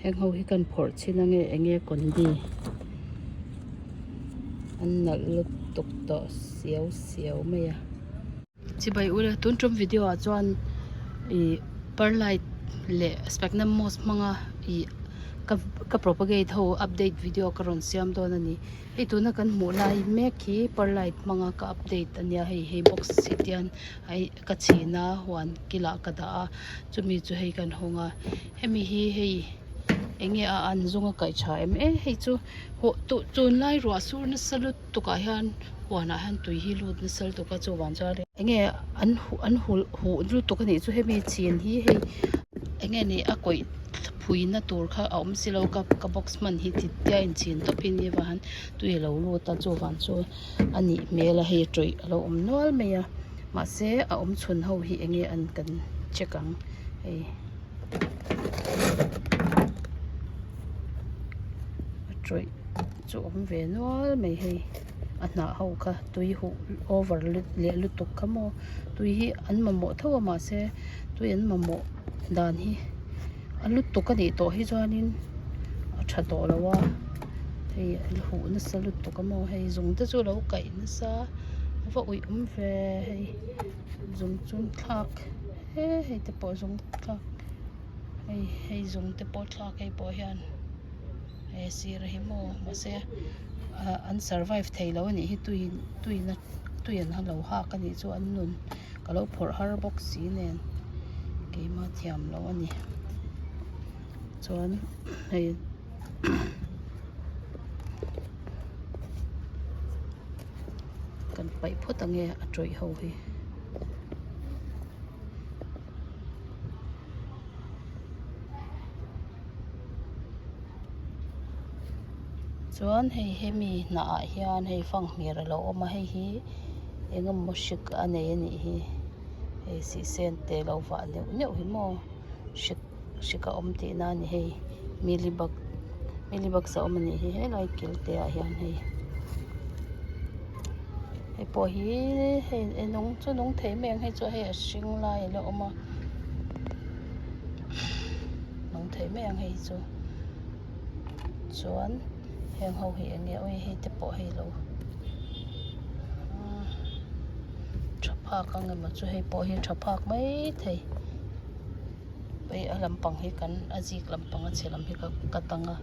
Heng ho hi kan phawrh chhin ange enge condi an nalh lutuk tawh siau siau mai a. Chibai ula tun tum video ah chuan ih perlite leh sphagnum moss hmanga ih ka ka propagate ho update video ka rawn siam dawn a ni. Hei tuna kan hmuh lai mek hi perlite hmanga ka update a nia hei hei box hi tian aih ka chhin a huan kilah ka dah a chumi chu hei kan hawng a hemi hi hei eng nge a an zawng a kaih tha em e hei chu huh tu tunlai ruah sur nasa lutuk ah hian huanah hian tui hi lut nasa lutuk a chuvang chuan eng nge an huh an hulh huh lutuk a nih chu hemi chin hi hei eng nge ni a kawih phui na tur kha a awm silo ka ka box hman hi ti tia inchin tawp hi ni avang hian tui a lo lut a chuvang chu a nih hmel a hei tawih a lo awm nual mai a mahse a awm chhun ho hi eng nge an kan check ang hei a tawih chu awm ve nual mai hei a hnah ho kha tui huh over leh lutuk kha maw tui hi an mamawh tho a mahse tui an mamawh dan hi a lutuk a nih tawh hi chuanin a tha tawh lo a hei a huh nasa lutuk a maw hei zung te chu a lo kaih nasa a va uih awm ve hei zung chu thlak he hei te pawh zung thlak hei hei zung te pawh thlak hei pawh hian he sir hi maw mahse ah an survive thei lo a nih hi tui tuina tui an lo hak a nih chu an nun. Ka lo phawrh har bawk si nen keimah thiam loh a ni chuan hei kan paih phawt ange a tawih ho hi. Chuan hei hemi hnah ah hian hei fanghmir alo awm a hei hi eng emaw hrik a nei a nih hi hei sihsen te lo vah neuh neuh hi maw hrik hrik a awm tih na a ni hei mealybug mealybugs a awm a nih hi helai kil te ah hian hei hei pawh hi hei nung chu nung thei mai ang hei chu hei a hring lai a la awm a. Nung thei mai ang hei hi chu chuan heng ho hi eng nge awi hei te pawh hei lo tha phak ang emaw chu hei pawh hi tha phak maithei hei a lampang hi kan a zik lampang a chhe lam hi ka cut ang a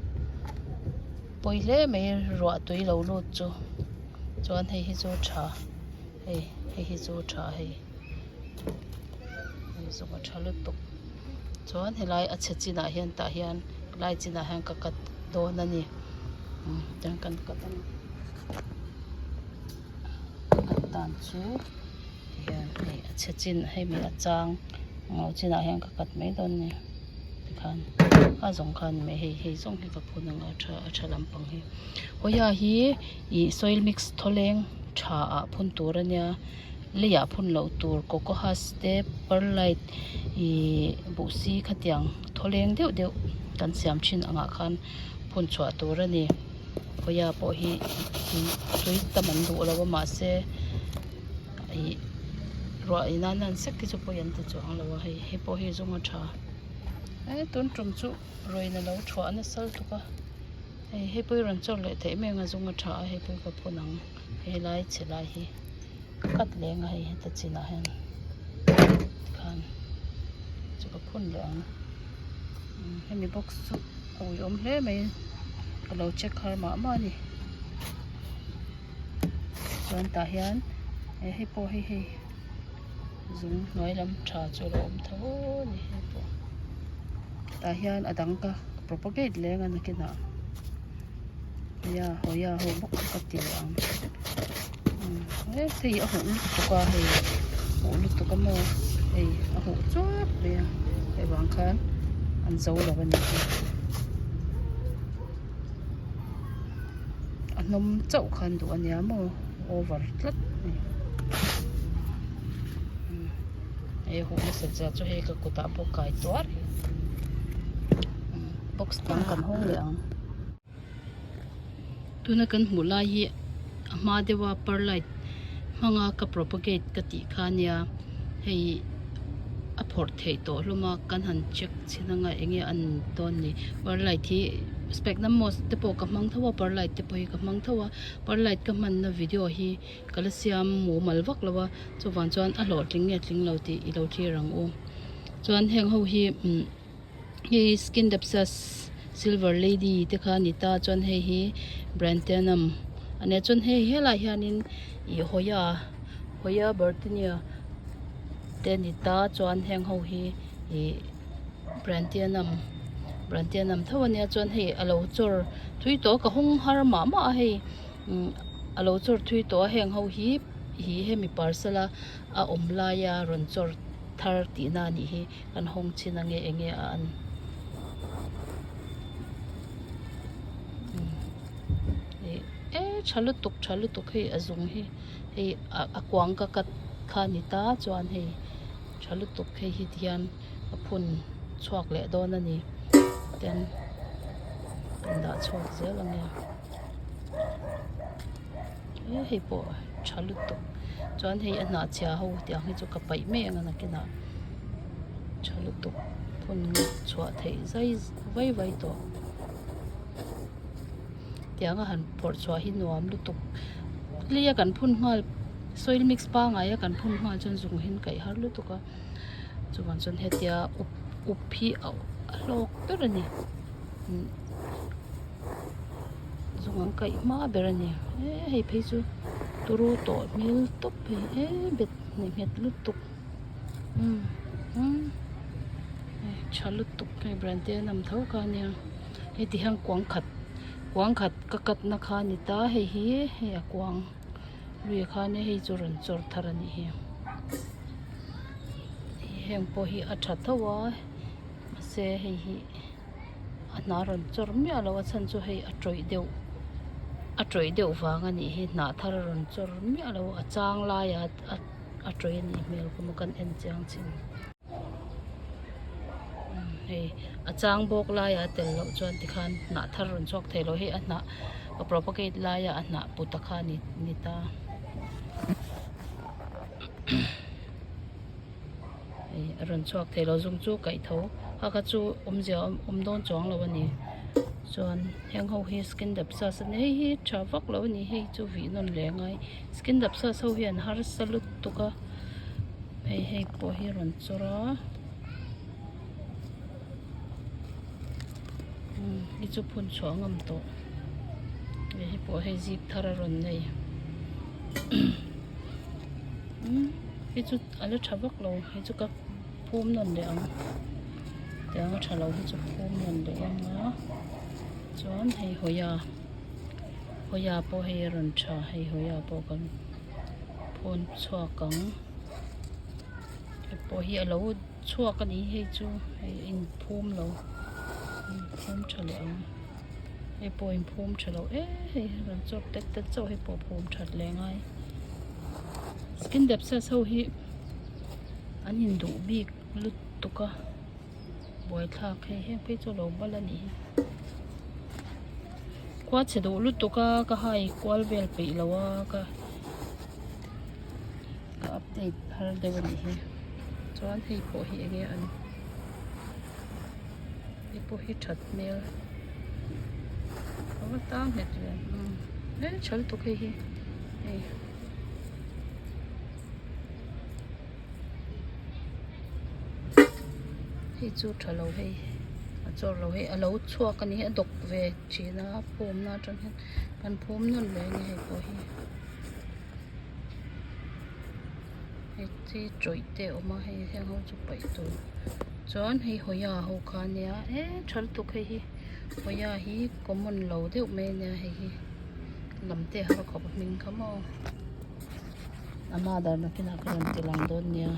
pawi hle mai ruah tui lo lut chu chuan hei hi chu tha hei hei hi chu tha hei. Hei zawng a tha lutuk chuan helai a chhe chinah hian tah hian helai chinah hian ka cut dawn a ni umm tiang kan cut ang ka cut dan chu tihian hei a chhe chin hemi a chang ngo chinah hian ka cut mai dawn a ni tikhan a zawng khan mai hei hei zawng hi ka phun ang a tha a tha lampang hi hawia hi ih soil mix thawleng tha ah phun tur a nia. Leiah phun loh tur coco husk te perlite ihh buhsi khatiang thawleng deuh deuh kan siam thin angah khan phun chhuah tur a ni khawia pawh hi tui tam an duh lo a mahse ih ruah in a nan sek hi chu pawi an ti chuang lo a hei hei pawh hi zawng a tha e tun tum chu ruain a lo thuah nasa lutuk a hei hei pawh hi rawn chawr leh theih mai ang a zawng a tha a hei pawh hi ka phun ang. Helai chhe lai hi cut leng a hei heta chinah hian tikhan chu ka phun leh ang hemi box chu a uiawm hle mai ka lo check har mah mah a ni chuan tah hian hei pawh hei hei zung hnuai lam tha chu a lo awm tho a ni hei pawh tah hian a dang ka propagate leng a nakinah hawia hawia ho bawk kha ka ti leh ang he hei a huh lutuk a hei huh lutuk a maw hei a huh chuap mai a hei vang khan an zo lo a nih hi a hnawm chauh khan duh a nia maw over tlat a ni hei a huh nasa zia chu hei ka kutah pawh kai tuar box dang kan hawng leh ang tuna kan hmuh lai hi a hma deuha perlite hmanga ka propagate ka tih kha ania hei. a phawrh theih tawh hlawm a kan han check chhin anga eng nge a an dawn ni perlite hi sphagnum moss te pawh ka hmang tho a perlite te pawh hi ka hmang tho a perlite ka hmanna video hi ka la siam mumal vak lo a chuvang chuan a hlawhtling nge tling lo tih i lo thlir ang u chuan heng ho hi umm hei scindapsus silver lady te kha a ni ta chuan hei hi brandtianum a nia chuan hei helaiah hianin ih hawia hawia bertinia te a ni ta chuan heng ho hi ih brandtianum brandtianum tho a nia chuan hei a lo chawr thui tawh a ka hawng har mah mah a hei umm a lo chawr thui tawh a heng ho hi ih hemi parcel a a awm laia rawn chawr thar tihna a nih hi. Kan hawng chin ange enge a an ih e tha lutuk tha lutuk hei a zung hi hei a kuang ka cut kha a ni ta chuan hei tha lutuk hei hi tihian a phun chhuak leh dawn a ni ten kan dah chhuak zel ange e hei pawh tha lutuk chuan hei a hnah chhia ho tiang hi chu ka paih mai ang a nakinah tha lutuk phun chhuah theih zai vai vai tawh tiang a han phawrh chhuah hi nuam lutuk leia kan phun nghal soil mix pangai a kan phun nghal chuan zung hian kaih har lutuk a chuvang chuan hetia up up hi a hlawk ber a ni. Zung an kaih hma ber a ni e hei phei chu turu tawh hmel tawp hei e bet hne nghet lutuk umm umm hei tha lutuk hei brand te an awm tho kha ania hei ti hian kuang khat kuang khat ka cut na kha a ni ta hei hi hei a kuang lui ah khan hei chu rawn chawr thar a nih hi heng pawh hi a tha tho a mahse hei hi. a hnah rawn chawr miah lo a chhan chu hei a tawih deuh a tawih deuh vang a nih hi hnah thar a rawn chawr miah lo a chang laiah a a tawih a nih hmel kawm a kan en chiang chin hei a chang bawk laiah a tel loh chuan tikhan hnah thar a rawn chhuak thei lo hei a hnah a propagate laia a hnah put a kha a ni ta. Hei a rawn chhuak thei lo zung chu kaih tho kha kha chu awmzia awm dawn chuang lo a ni chuan heng ho hi scindapsus a ni hei hi tha vak lo a ni hei chu vih nawn leh a ngai scindapsus ho hian harsa lutuk a hei hei pawh hi a rawn chawr a umm hei chu phun chhuah ngam tawh hei hi pawh hei zip thar a rawn nei umm hei chu. A la tha vak lo hei chu ka phum nawn leh ang tiang a tha lo hi chu phum nawn leh ang a chuan hei hawia hawia pawh hei a rawn tha hei hawia pawh kan phun chhuak ang hei pawh hi a lo chhuak a ni hei chu hei a inphum lo inphum tha leh ang hei pawh a inphum tha lo e hei rawn chawp tet tet chauh hei pawh phum that leh a ngai. Scindapsus ho hi an induh bik lutuk a buaithlak hei heng phei chu a lo bal a nih hi khua chhe duh lutuk a ka hai kual vel peih lo a ka ka update har deuh a nih hi chuan hei pawh hi enge an hei pawh hi that hmel a va tang nghet ve umm he tha lutuk hei hi hei. Hei chu tha lo hei a chawr lo hei a lo chhuak a ni a dawk ve thin a phum na atang hian kan phum nawn leh a ni hei pawh hi hei chi tawih te a awm a hei heng ho chu paih tur chuan hei hawia ho kha a nia e tha lutuk hei hi hawia hi common lo deuh mai a nia hei hi. Lam te har khawp a hming kha maw a mother nakinah ka rawn ti lang dawn nia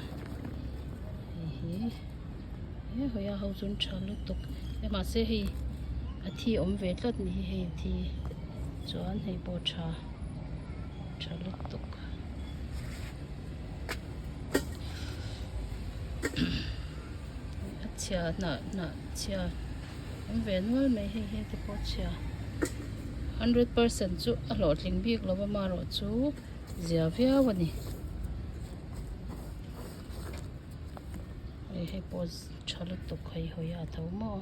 hei hi he hawi a ho chu an tha lutuk e mahse hei a thi awm ve tlat ni hi hei a thi chuan hei pawh tha tha lutuk a chhia hnah hnah chhia. Awm ve nual mai hei hi te pawh chhia 100% chu a hlawhtling bik lo va marawh chu zia viau a ni. Hei hei pawh tha lutuk hei hawi a tho maw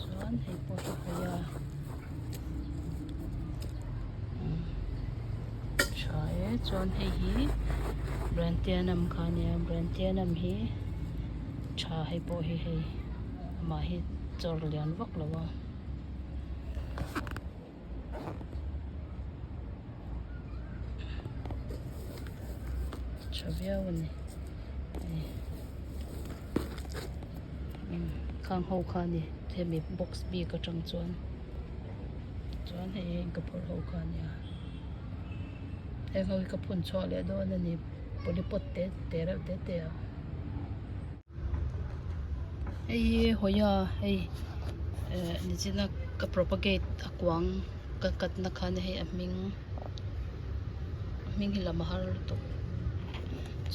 chuan hei pawh hi hawi a tha e chuan hei hi brantianam kha a nia brantianam hi tha hei pawh hi hei amah hi chawr lian vak lo a. Tha viau a ni hei khang ho kha a ni hemi box bik atang chuan chuan hei heng ka phawrh ho kha a nia heng ho hi ka phun chhuah leh dawn a ni polypot te te reuh te te ah. Hei hi hawia hei eh nichina ka propagate a kuang ka cut na khan hei a hming a hming hi lam a har lutuk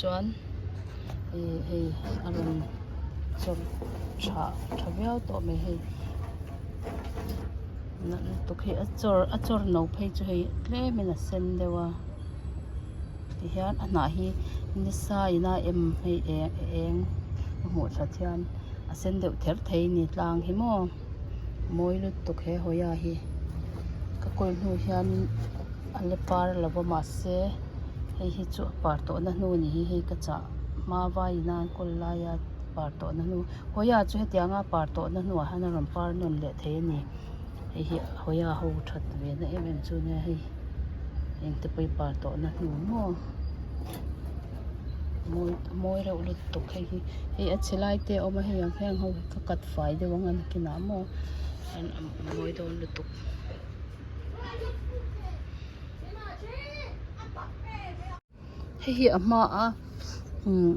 chuan ih hei a rawn chawrh tha tha viau tawh mai hei nalh lutuk hi a chawr a chawr no phei chu hei tlemin a sen deuh a. Tihian a hnah hi nisa ina em hei eng eng a hmuh that hian a sen deuh ther thei a ni tlang hi maw mawi lutuk he hawia hi ka kawi hnu hian a la par lo va mahse hei hi chu a par tawh na hnu a ni hi hei ka chah hma vai ina an kawl laia par tawh na hnu hawia chu hetianga par tawh na hnuah hian a rawn par nawn leh thei a ni. Hei hi hawia ho that ve na em em chu nia hei engte pawh hi par tawh na hnu maw mawi mawi reuh lutuk hei hi hei a chhe lai te a awm a hei ang heng ho hi ka cut fai deuh ang a nakinah maw chuan a mawi dawn lutuk. Hei hi a hma a umm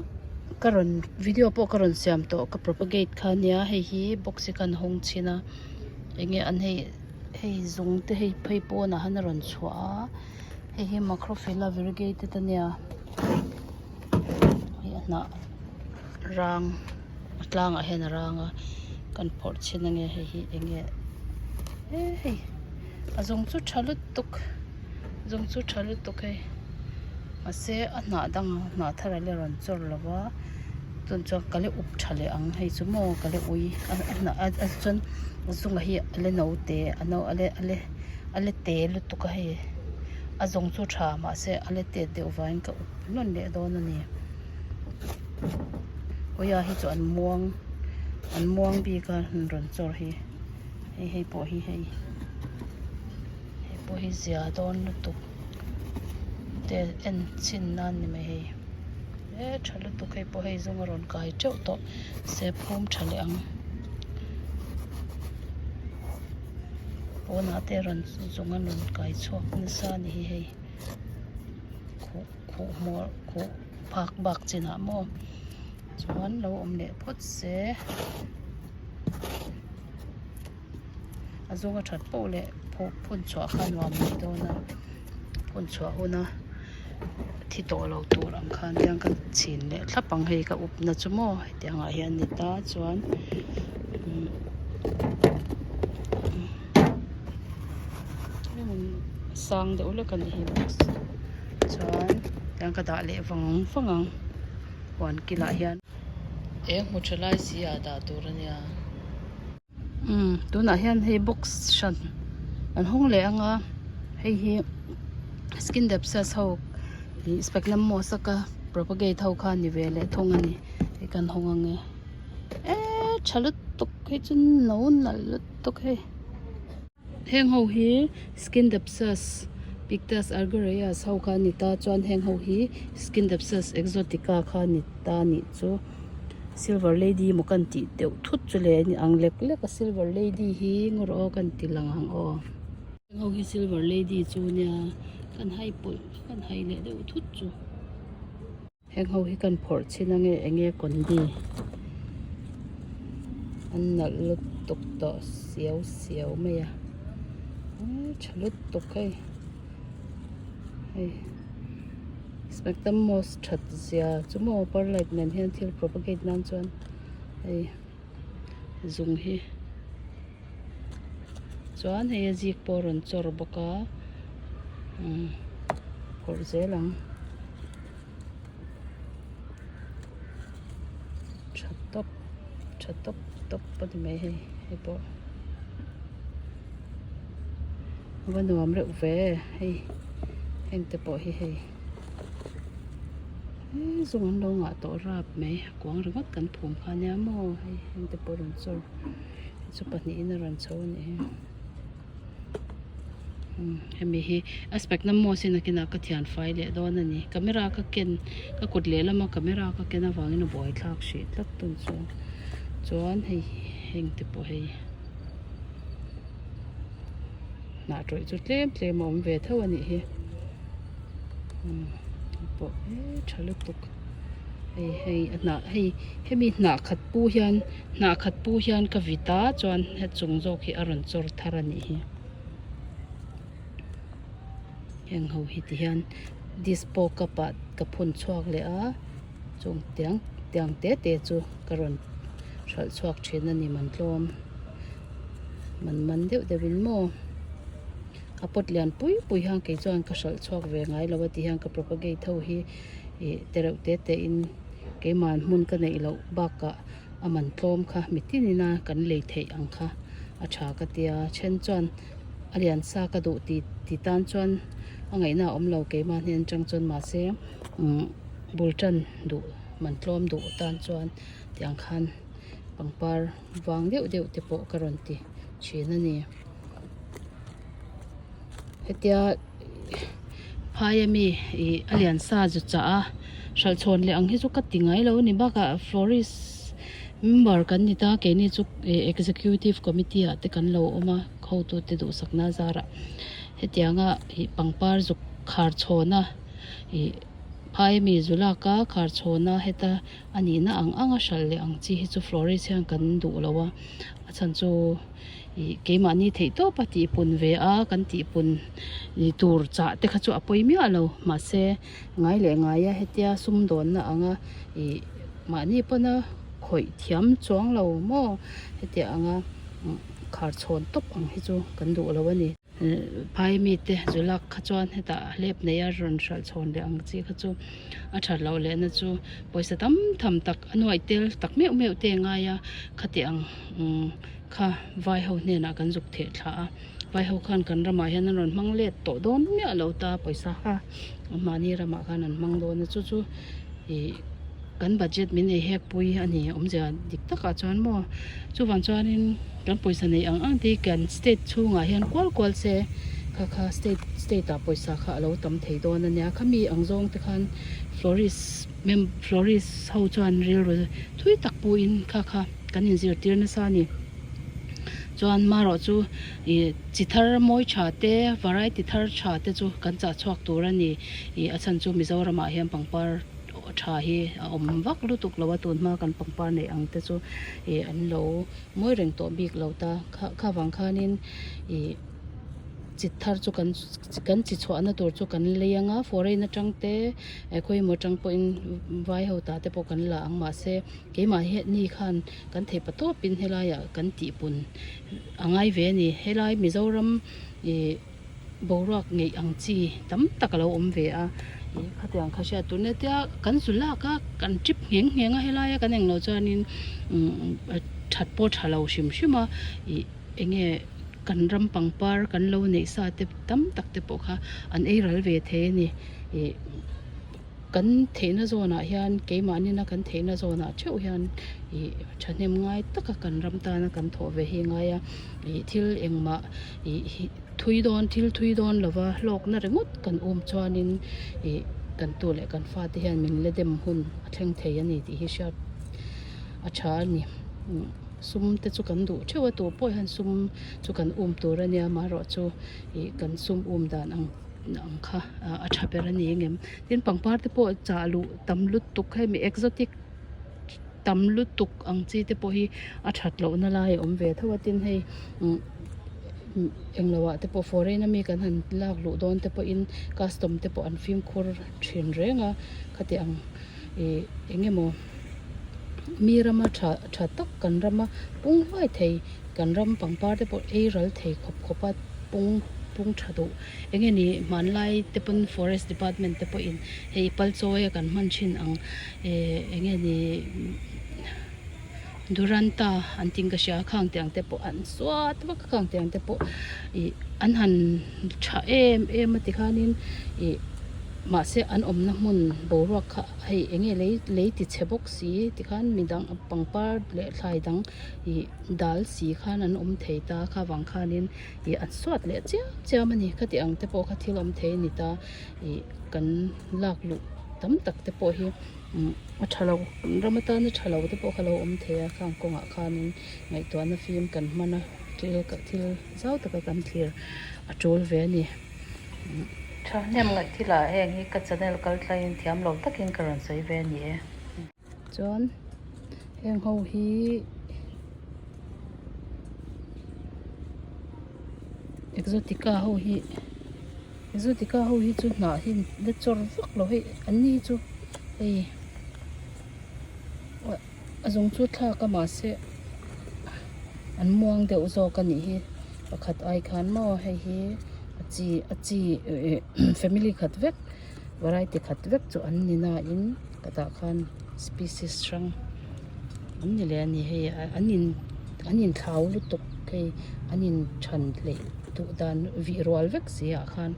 ka rawn video pawh ka rawn siam tawh ka propagate kha ania hei hi box hi khan hawng chhin a enge an hei hei zung te hei phei pawnah hian a rawn chhuah a hei hi macrophylla variegated ania hei a hnah rang a tlangah hian a rang a kan phawrh chhin ange hei hi enge hei a zawng chu tha lutuk. Zawng chu tha lutuk hei mahse a hnah dang hnah thar a la rawn chawr lo va chun chuan ka la up tha leh ang hei chu maw ka la ui a hnah a chuan a zungah hi a la no te a no a la a la a la te lutuk a hei a zawng chu tha mahse a la tet deuh vangin ka up nawn leh dawn a ni hawia hi chu an muang an muang bik a an rawn chawr hi hei hei pawh hi hei. Hei pawh hi zia dawn lutuk te en chhin nan ni mai hei he tha lutuk hei pawh hei zawng a rawn kai teuh tawh se phum tha leh ang pawnah te rawn zawng a rawn kai chhuak nasa a ni hi hei khuh khuh hmuar khuh phak bak chinah maw chuan lo awm leh phawt se. A zawnga that poh leh pawh phun chhuah kha nuam mai dawn a phun chhuah huna thi tawh lo tur ang khan hian ka chhin leh thlap ang hei ka up na chu maw hetiang ah hian ni ta chuan sang deuh hlek a nih hi box chuan tiang ka dah leh vang vang ang huan kilah hian. Eng hmu tha lai si ah dah tur a nia. Umm tunah hian hei box hran an hawng leh ang a hei hi skin depsas ho ih sphagnum moss a ka propagate ho kha a ni ve leh thung a ni hei kan hawng ang e eee tha lutuk hei chu no nalh lutuk hei. Heng ho hi skin depsas pictus argyraeus ho kha a ni ta chuan heng ho hi skin depsas exotica kha a ni ta a nih chu. Silver lady emaw kan tih deuh thut chu le a ni ang lek lek a silver lady hi ngaw rawh aw kan ti lang ang aw. Heng ho hi silver lady chu nia kan hai pawlh kan hai leh deuh thut chu. Heng ho hi kan phawrh chhin ange enge condi an nalh lutuk tawh siau siau mai a tha lutuk hei hei. Spectrum moss that zia chu maw perlite nen hian thil propagate nan chuan hei zung hi chuan hei a zik pawh a rawn chawr bawk a umm phawrh zel ang. tawp tha tawp tawp a ni mai hei hei pawh a va nuam reuh ve hei heng te pawh hi hei he zung an lo ngah tawh rap mai a kuang ringawt kan phum kha nia maw hei heng te pawh a rawn chawr hei chu pahnihin a rawn chho a nih hi. Hemi hi a specnum moss hi nakinah ka thian fai leh dawn a ni camera ka ken ka kut lehlam a camera ka ken avangin a buaithlak hrih tlat tun chu chuan hei heng te pawh hei hnah tawih chu tlem tlem a awm ve tho a nih hi hei pawh he tha lutuk hei hei a hnah hei hemi hnah khat pu hian. Hnah khat pu hian ka vit a chuan he chung zawk hi a rawn chawr thar a nih hi. Heng ho hi ti hian dispo cup ah ka phun chhuak leh a chung tiang tiang te te chu ka rawn hralh chhuak thin a ni man tlawm man man deuh deuh in maw a pot lian pui pui hian kei chuan ka hralh chhuak ve ngai lo a ti hian ka propagate ho hi ih tereuh te te in keimah hmun ka neih loh bakah a man tlawm kha mitin ina kan lei theih ang kha a tha ka tia then chuan a lian sa ka duh ti ti tan chuan a ngaihna a awm lo keimah hnen atang chuan mahse umm bul tan duh man tlawm duh tan chuan tiang khan pangpar vang deuh deuh te pawh ka rawn ti thin a ni hetia. Phai ami ih a lian sa zu chah a hralh chhawn leh ang hi chu ka ti ngai lo a ni bakah florist member kan ni ta keini chu ih executive committee ah te kan lo awm a hotute duhsakna zarah hetianga ih pangpar zuk khar chhawn a ih phai ami zu lak a khar chhawn a heta a nihna ang ang a hralh leh ang chi hi chu florist hian kan duh lo a a chhan chu. Ih keimahni theih tawp a tihpun ve a kan tihpun ih tur chah te kha chu a pawi miah lo mahse ngai leh ngai a hetia sumdawnna anga ih mahni pawna khawih thiam chuang lo maw hetiang anga khar chhawn tawp ang hi chu kan duh lo a ni. Phai mite zu lak kha chuan hetah hlep nei a rawn hralh chhawn leh ang chi kha chu a that loh leh na chu pawisa tam tham tak a nuaih tel tak meuh meuh te a ngai a khatiang umm kha vai ho hnenah kan zuk theh thla a vai ho khan kan ramah hian an rawn hmang let tawh dawn miah lo ta pawisa kha mahni ramah khan an hmang dawn a chu chu ih kan budget min ei hek pui a ni awmzia dik takah chuan maw chuvang chuanin kan pawisa neih ang ang te hi kan state chhungah hian kual kual se kha kha state state ah pawisa kha a lo tam thei dawn a nia khami ang zawng te khan florist florist ho chuan rilru thui tak puiin kha kha. Kan inzirtir nasa a ni. Chuan marawh chu ih chi thar mawi tha te variety thar tha te chu kan chah chhuak tur a ni. Ih a chhan chu Mizoramah hian pangpar tha hi a awm vak lutuk lo a tun hma kan pangpar neih ang te chu ih an lo mawi reng tawh bik lo ta. Kha kha vang khanin ih. Chi thar chu kan kan chi chhuahna tur chu kan lei ang a foreign atang te eh khawimaw atang pawhin vai ho ta te pawh kan la ang mahse keimah hi ni khan kan theih pa tawpin helaiah kan tihpun a ngai ve a ni helai Mizoram ih boruak ngeih ang chi tam tak a lo awm ve a ih khatiang kha hriat tur nia tia kan zu lak a kan trip ngheng ngheng a helaia kan englo chuanin umm that pawh tha lo hrim hrim a ih eng nge kan ram pangpar kan lo neih sa te tam tak te pawh kha an ei ral ve thei a ni ih kan theihna zawnah hian keimahni na kan theihna zawnah theuh hian ih thahnem ngai taka kan ram tana kan thawh ve hi ngai a ih thil engmah ih thui dawn thil thui dawn lova hlawkna ringawt kan um chuanin ih kan tu leh kan fate hian min la dem hun a thleng thei a ni tih hi hriat a tha a ni. Sum te chu kan duh theuh a tur pawh hian sum chu kan um tur a nia amaherawh chu ih kan sum um dan ang ang kha a tha ber a ni ang em tin pangpar te pawh chah luh tam lutuk hemi exotic tam lutuk ang chi te pawh hi a that loh na lai a awm ve tho a tin hei umm englo ah te pawh foreign ami kan han lak luh dawn te pawhin custom te pawh an fimkhur thin reng a khati ang ih eng emaw. Mi rama tha tha tak kan rama pung hluai thei kan ram pangpar te pawh ei ral thei khawp khawp a pung pung tha duh eng nge ni hmanlai te pawn forest department te pawhin hei pal chawi a kan hman thin ang eh eng nge ni. Duranta an tih in ka hria khang tiang te pawh an suat vak a khang tiang te pawh ih an han tha em em a tikhanin ih mahse an awmna hmun boruak kha hei eng nge lei lei ti chhe bawk si tikhan midang pangpar leh thlai dang ih dal si khan an awm thei ta kha vang khanin ih an suat leh chiam chiam a ni khati ang te pawh kha thil awm thei a ni ta ih kan lak luh tam tak te pawh hi umm a tha lo ram atana tha lo te pawh kha lo awm thei a khang kawngah khanin ngaihtuahna fim kan hman a thil thil zau taka kan thlir a tul ve a ni. Thahnem ngaih thilah heng hi ka channel kal tlaiin thiam lo takin ka rawn sawi ve a ni e. Chuan heng ho hi exotica ho hi exotica ho hi chu hnah hi la chawr vak lo hei an ni hi chu hei a zawng chu thlak a mahse an muang deuh zawk a nih hi pakhat ai khan maw hei hi a chi a chi family khat vek. Variety khat vek chu an ni nain ka tah khan species hrang an ni leh a ni hei an in an inthlau lutuk hei an inthan hleih duh dan vih rual vek si ah khan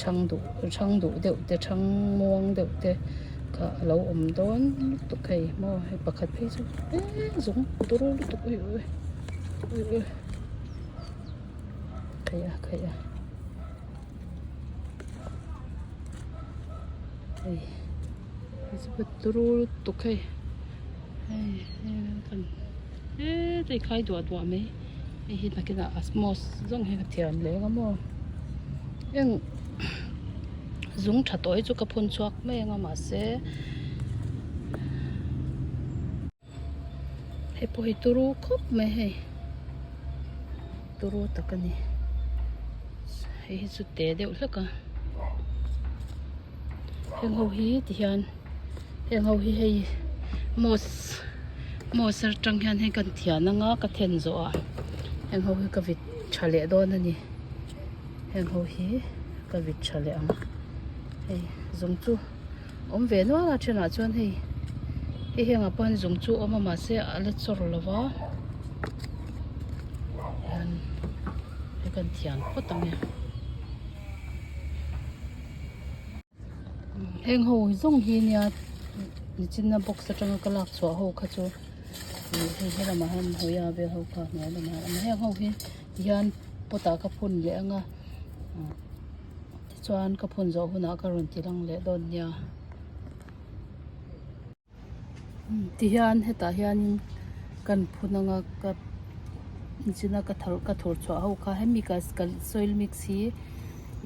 Ṭhang duh ṭhang duh deuh te ṭhang muang deuh te kha a lo awm dawn lutuk hei maw hei pakhat phei chu eee zung turu lutuk ui ui ui ui khaih a khaih a hei hei chu turu lutuk hei hei hei kan heee khai duah duah mai. Hei hi nakinah asmos zawng hi ka thiam leh ang a maw eng zung tha tawh hi chu ka phun chhuak mai ang a mahse hei pawh hi turu khawp mai hei turu tak a ni hei hi chu te deuh hlek a heng ho hi tihian heng ho hi hei moss moss atang hian hei kan thian anga ka then zawh ah heng ho hi ka vit tha leh dawn a ni heng ho hi ka vit tha leh ang hei zawng chu awm ve nual a thenah chuan hei hei hengah pawh hian zawng chu awm a mahse a la chawr lo va hian hei kan thian phawt ang e. Heng ho zawng hi nia nichinna box atanga ka lak chhuah ho kha chu ih hei helamah hian hawia vel ho kha hnuai lamah hian heng ho hi tihian pot ah ka phun leh ang a tichuan ka phun zawh hunah ka rawn ti lang leh dawn nia. Tihian hetah hianin kan phun anga ka nichina ka thar ka thawr chhuah ho kha hemi ka ka soil mix hi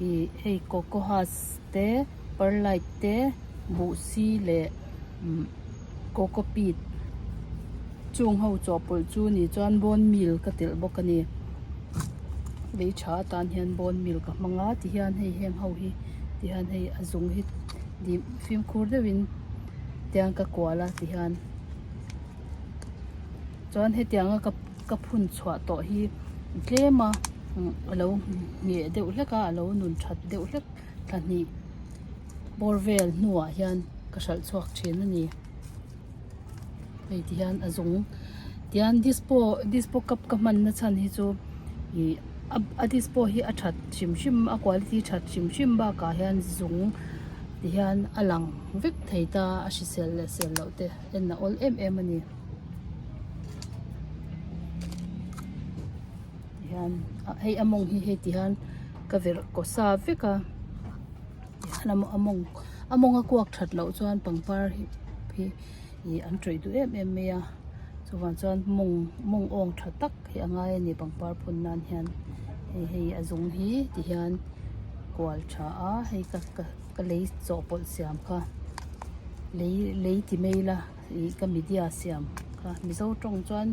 ih hei coco husk te perlite te buhsi leh umm coco peat chung ho chawhpawlh chu ni chuan bone meal ka telh bawk a ni lei tha atan hian bone meal ka hmang a tihian hei heng ho hi tihian hei a zung hi dim fimkhur deuhin tiang ka kual a tihian chuan hetianga ka ka phun chhuah tawh hi tlem a a lo ngheh deuh hlek a a lo nun that deuh hlek thla hnih bawr vel hnuah hian ka hralh chhuak thin a ni hei tihian a zung tihian dispo dispo cup ka hman na chhan hi chu ih a dispo hi a that hrim hrim a quality that hrim hrim bakah hian zung ti hian a lang vek thei ta a hrisel leh sel loh te en a awl em em a ni tihian hei a mawng hi hei ti hian ka verh kaw sa vek a tihian a mawng a mawng a kuak that loh chuan pangpar hi ih an tawih duh em em mai a chuvang chuan mawng mawng awng tha tak hi a ngai a ni pangpar phun nan hian hei hei a zung hi ti hian kual tha a hei ka ka ka lei chawhpawlh siam kha lei lei ti mai ila ih ka media siam kha mizo tawng chuan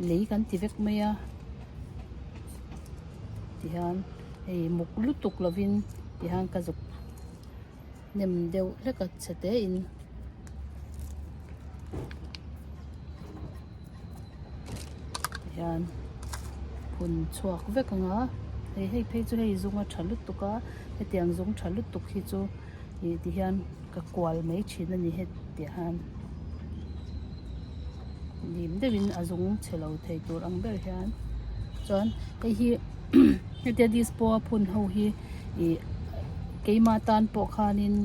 lei kan ti vek mai a ti hian hei muk lutuk lovin ti hian ka zuk nem deuh hlek a chhe te in. Hian phun chhuak vek ang a hei hei phei chu hei zung a tha lutuk a hetiang zung tha lutuk hi chu. Ih ti hian ka kual mai thin a ni hetiah hian dim deuhin a zung chhe lo thei tur ang ber hian chuan hei hi hetia dispo a phun ho hi ih keima tan pawh khanin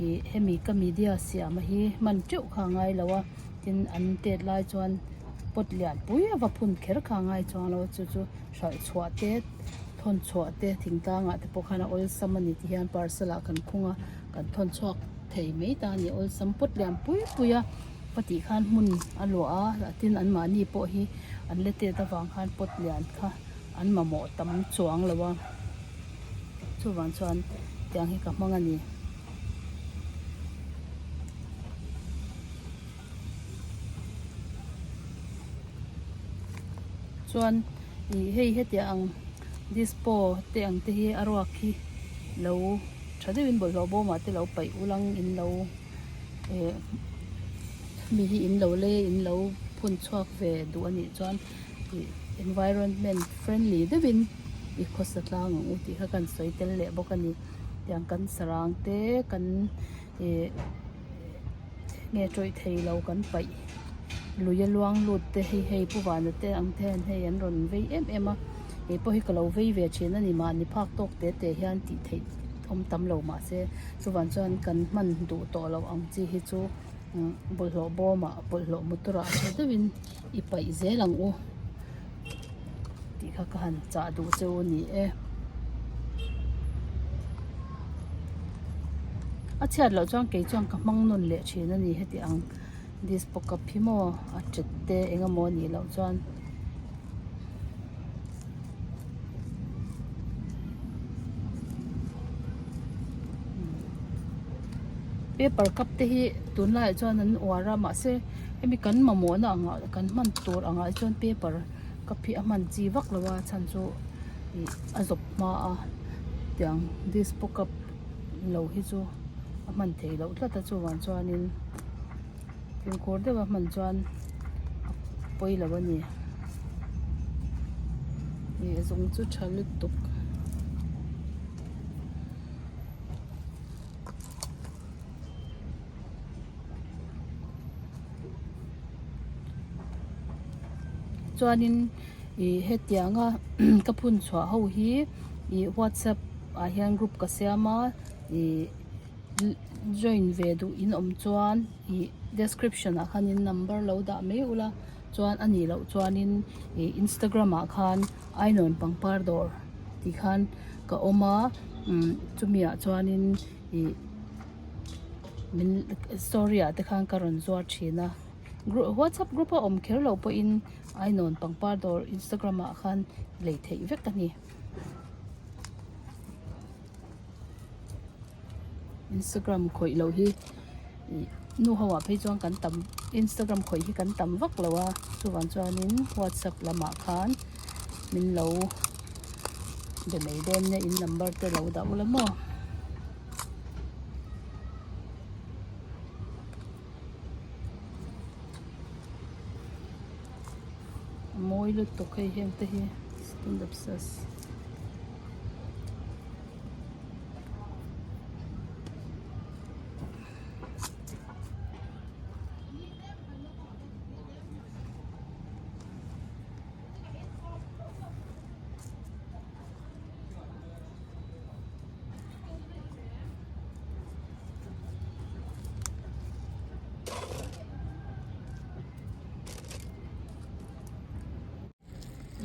ih hemi ka media siam a hi hman teuh kha a ngai lo a tin an tet lai chuan pot lian pui a va phun kher kha a ngai chuang lo a chu chu hralh chhuah te thawn chhuah te thingtlangah te pawh khan a awlsam a ni ti hian parcel ah kan khung a kan thawn chhuak thei mai ta a ni awlsam pawt lian pui pui a va tih khan hmun a luah a tin an mahni pawh hi an la tet avang khan pawt lian kha an mamawh tam chuang lo a chuvang chuan tiang hi ka hmang a ni. Chuan ih hei hetiang ang dispo te ang te hi a ruak hi lo tha deuhin bawlhhlawh bawmah te lo paih ulang in lo eh mi hi in lo lei in lo phun chhuak ve duh a nih chuan ih environment friendly deuhin i khawsa tlang ang u tih kha kan sawi tel leh bawk a ni tiang kan sarang te kan ih. Nge tawih thei lo kan paih lui a luang lut te hei hei pu vana te ang te hian hei an rawn vei em em a kei pawh hi ka lo vei ve thin a ni mahni phak tawk te te hian tih theih awm tam lo mahse chuvang chuan kan hman duh tawh loh ang chi hi chu bawlhhlawh bawmah bawlhhlawh motor ah tha deuhin i paih zel ang u tih kha ka han chah duh che u ni e. A chhiat loh chuan kei chuan ka hmang nawn leh thin a ni heti ang dispo cup hi maw a tet te eng emaw a nih loh chuan. Paper cup te hi tunlaiah chuan an uar a mahse hemi kan mamawhna angah kan hman tur angah hi chuan paper cup hi a hman chi vak lo a chhan chu ih a zawp hma a tiang dispo cup lo hi chu a hman theih loh tlat a chuvang chuanin fimkhur deuha hman chuan a pawi lo a ni ih zung chu tha lutuk. Chuanin ih hetianga ka phun chhuah ho hi ih whatsapp ah hian group ka siam a ih join ve duh in awm chuan ih description ah khanin number lo dah mai ula chuan a nih loh chuanin ih instagram ah khan ainawn pangpar dawr tih khan ka awm a umm chumi ah chuanin ih min story ah te khan ka rawn zuar thin a whatsapp group a awm kher loh pawhin ainawn pangpar dawr instagram ah khan lei theih vek a ni. Instagram khawih loh hi ih nu ho ah phei chuan kan tam Instagram khawih hi kan tam vak lo a chuvang chuanin whatsapp lamah khan min lo be mai dawn nia in number te lo dah ula maw. A mawi lutuk hei heng te hi scindapsus.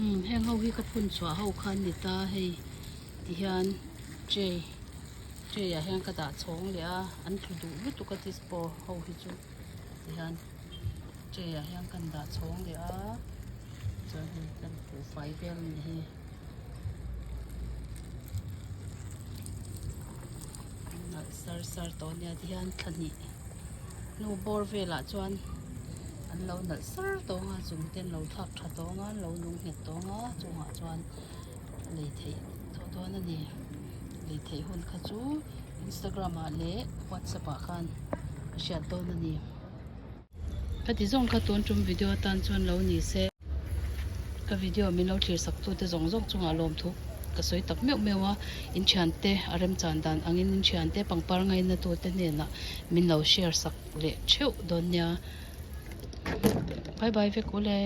Umm heng ho hi ka phun chhuah ho kha an ni ta hei ti hian tray tray ah hian ka dah chhawng leh a an tlu duh lutuk a dispo ho hi chu ti hian tray ah hian kan dah chhawng leh a chuan hei kan khuh fai vel a nih hi. Nalh sar sar tawh ania ti hian thla hnih hnu bawr velah chuan an lo nalh sar tawh ang a chung te an lo thlak tha tawh ang a an lo nung nghet tawh ang a chungah chuan lei theih tawh dawn a ni lei theih hun kha chu instagram ah leh whatsapp ah khan a hriat dawn a ni. Ka ti zawng kha tun tum video atan chuan lo ni se. Ka video min lo thlir sak tute zawng zawng chungah lawmthu. ka sawi tak meuh meuh a, in thiante a remchan dan angin in thiante pangpar ngaina tute hnenah min lo share sak leh theuh dawn nia. Bye bye vek ule.